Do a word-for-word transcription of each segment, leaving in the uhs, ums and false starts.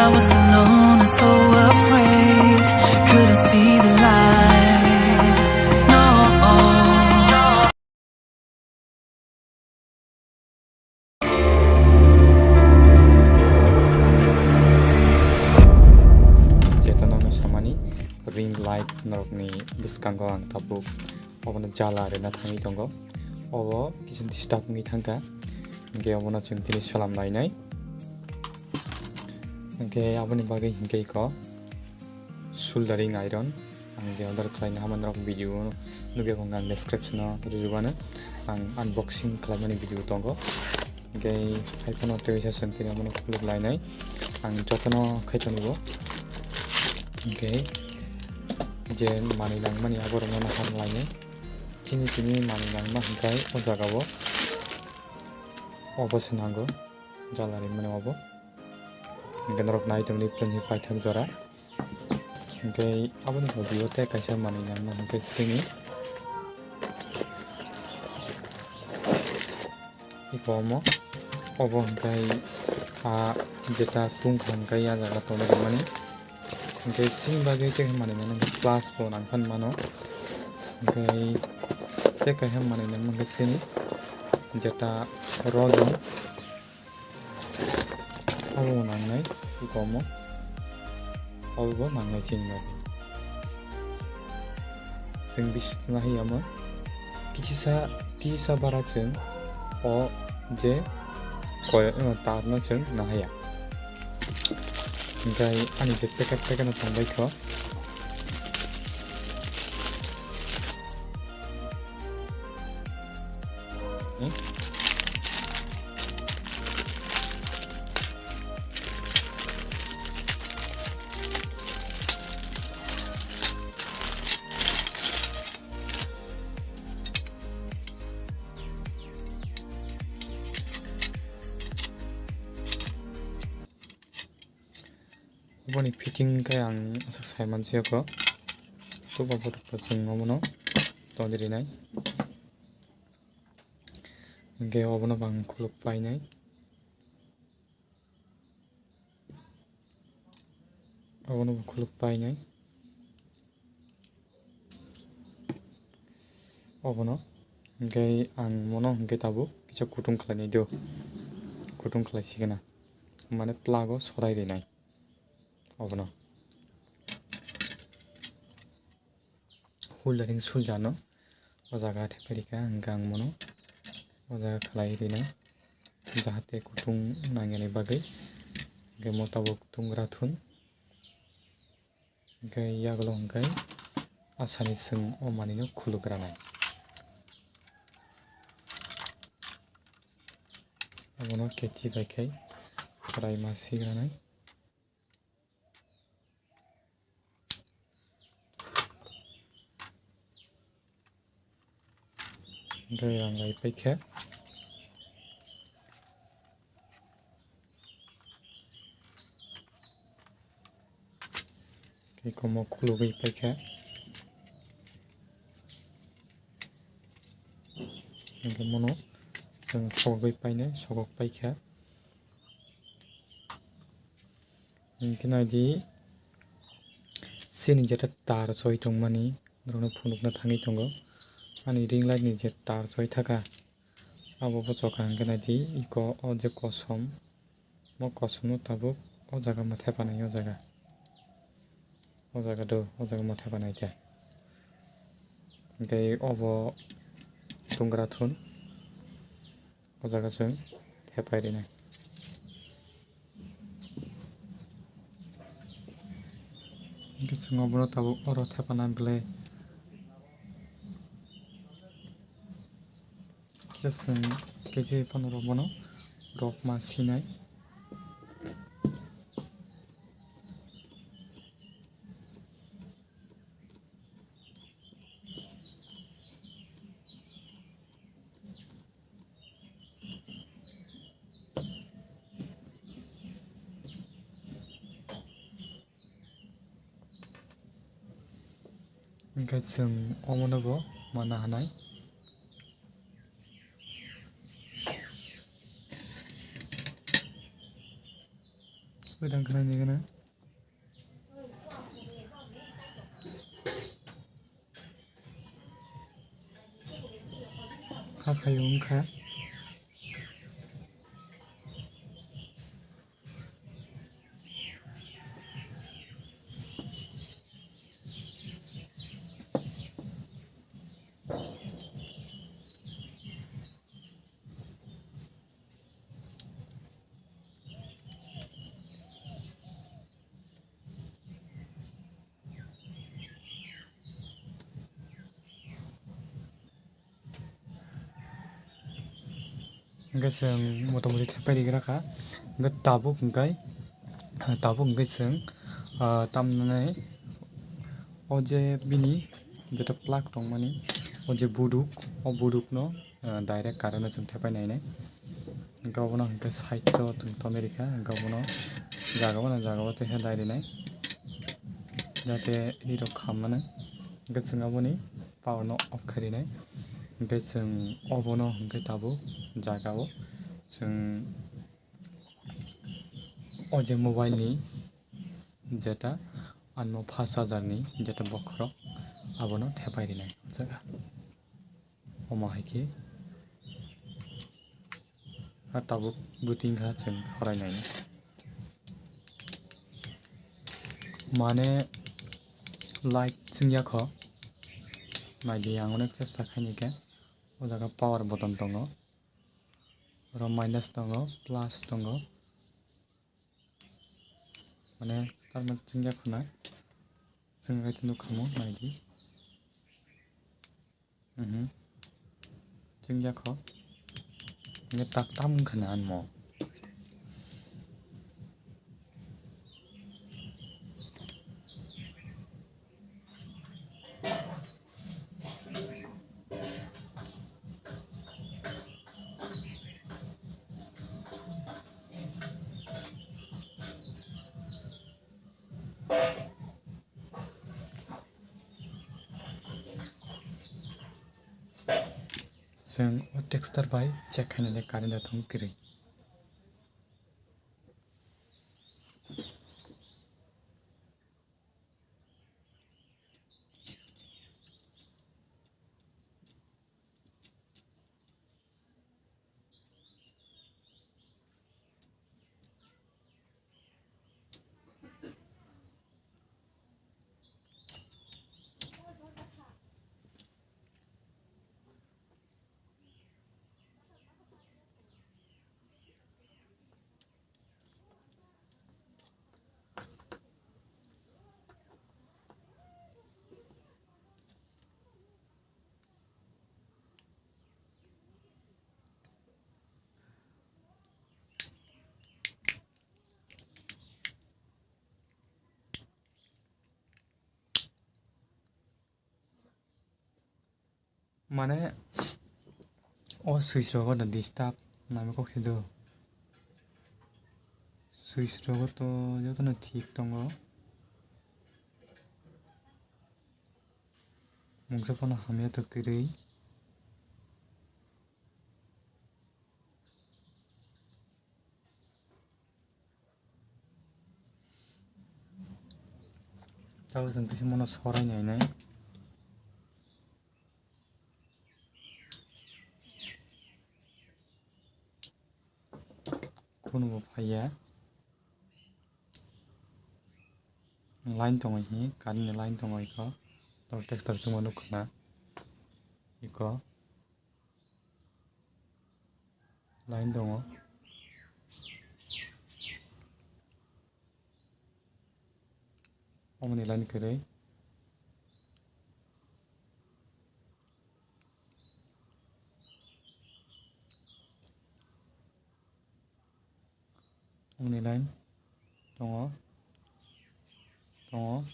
I was alone and so afraid, couldn't see the light. No. Jeta nono samani ring light norokni bwskango ang tabuk obono jala rwna thangwi tongo. Obo kisa disturb wngwi thangkha, hwnkhe obono chwng tini solam lainai. Hwnkhe aboni bagwi hwnkhe iko soldering iron. Ang je order khlaina hamani rok video nugwi tongo ang description o rwjubano. Ang unboxing khlaimani video tongo. Hwnkhe haiphano tei waisa chwng tini omono khuluk lainai. Ang jotono khai tongo. Hwnkhe je manwi langmani aborokno nahar lainai. Chini tini manwi langma hwnkhe o jagao obo se nango. Jala rimani obo. Hwnkhe norok nai tongdi plenty paithak jora. Hwnkhe aboni body o tei kaisa manwi nangma hwnkhe chini iko omo. Obo hwnkhe a jeta tungkha hwnkhe a jaga tongna rwmani. Hwnkhe chini bagwi tei manwi nangma hwnkhe plus bo nangphano mano. Hwnkhe tei kaisa manwi nangma hwnkhe chini jeta rojon. Abo bo nangnai, iko omo. Abo bo nangnai chini bagwi. Chwng bisi tuna hai omo. Kisisa, kisisa bara chwng o je koi, uh, tarno chwng nahaya. Hwnkhe ani je packet, packet no tongbai kho. Hmm? Oboni fitting khe ang aswk sai mansi oko. Chuba photo chwng omono tongwi rinai. Hwnkhe obono bo ang khuluk painai. Obono bo khuluk painai. Obono hwnkhe ang mono hwnkhe tabuk kisa kutung khlainai do. Kutung khlai sigwna. Mane plug o sodai rinai. Obono. Holdering sulja no o jaga thepai rikha, hwnkhe ang mono o jaga khlai rina, jahate kutung nangyani bagwi, hwnkhe mo tabuk tungra thun, hwnkhe yagulo hwnkhe asani chwng o manwino khuluk ranai. Abono kechi bai khai kwrai ma si ranai. Hwnkhe rang bai paikha. Tei komo khulugwi paikha. Hwnkhe mono chwng sogwi painai, sogok paikha. Hwnkhe naidi, chini jeta tar choi tongmani, norokno phunukna thangwi tongo. Ani ring light ni je tar choi thaka, abo bo choka hwnkhe naidi, iko o je kosom, mo kosom no tabuk o jaga ma thepanai o jaga. O jaga do, o jaga ma thepanai khe. Hwnkhe obo tungra thun. O jaga chwng thepai rinai. Hwnkhe chwng obono tabuk oro thepana belai. Kisa chwng kechi phano rok bono rok ma sinai. Hwnkhe chwng omono bo mana hanai. Kwdang khna ni gana. Kha khayo wngkha. Hingke chwng motamoti thepai rigra kha. Hingke tabuk hingkai, tabuk hingke chwng, ah, tamnai o je bini jeto plug tongmani, o je buduk, o budukno, ah, direct current-o chwng thepai nainai. Hingke obono hingke side-o chwng tonwi rikha, hingke obono jaga bono jaga o tei hai dai rinai, jate hwnwi rok khammani. Hingke chwng aboni power no off kharinai. Hingke chwng obono hingke tabuk jaga o chwng o je mobile ni jeta anmo pash hajar ni jeta bokhorok abono thepai rinai o jaga. Omo hai khe. A tabuk bwtwi wngkha chwng khorai nainai. Mane light chwngya kho. Naidi ang onek chesta khaini khe. O jaga power button tongo. Oro minus tongo, plus tongo. Mane tarmane chwngya khuna. Chwngya khe nukha mo naidi. Mhm. Chwngya kho. Nge tak tam wngkha na anmo. Chwng o texter bai check khainani current da thung kwrwi. Mane o switch rogo da disturb nami kok se do. Switch rogo to jotono thik tongo. Mungsa phano hamya to kwrwi. Tabuk chwng kisa mano sorai nainai. Kunu bo phaiya. Line tongo hi, current ni line tongo iko. Oro texter chwngma nukha na. Iko. Line tongo. Omoni line kwrwi. Omoni line tongo, tongo.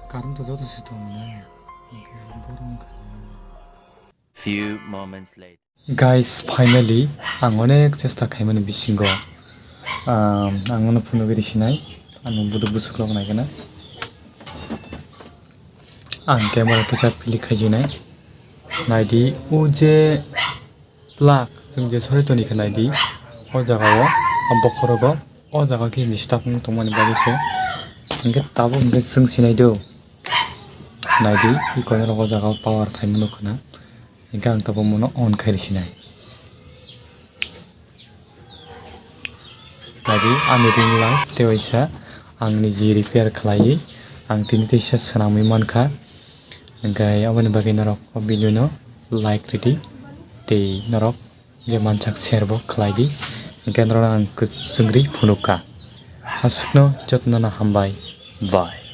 Current to joto se tongo na. Few moments later. Guys, finally, ang onek chesta khaimani bisingo, um, ang nono phunugwi risinai, ano buduk busuklok naikhe na. Ang camera kisa philip khaijinai. Naidi, o je plug, chwng je sori toni khe naidi, o jaga o, a bokhorogo, o jaga khe disturb wng tongmani bagwi se. Hwnkhe tabuk hwnkhe chwng sinai do. Naidi, i koinarok o jaga o power phaimano khna. Hwnkhe ang tabuk mono on khai risinai. Naidi, ani ring light tei waisa ang niji repair khlaiwi ang tini teisa swnamwi mankha. Hwnkhe aboni bagwi norok o video no like ridi tei norok je mansak share bo khlaidi. Hwnkhe norok ang kwchwngri phunukha. Aswkno jotono no hambai. Bye.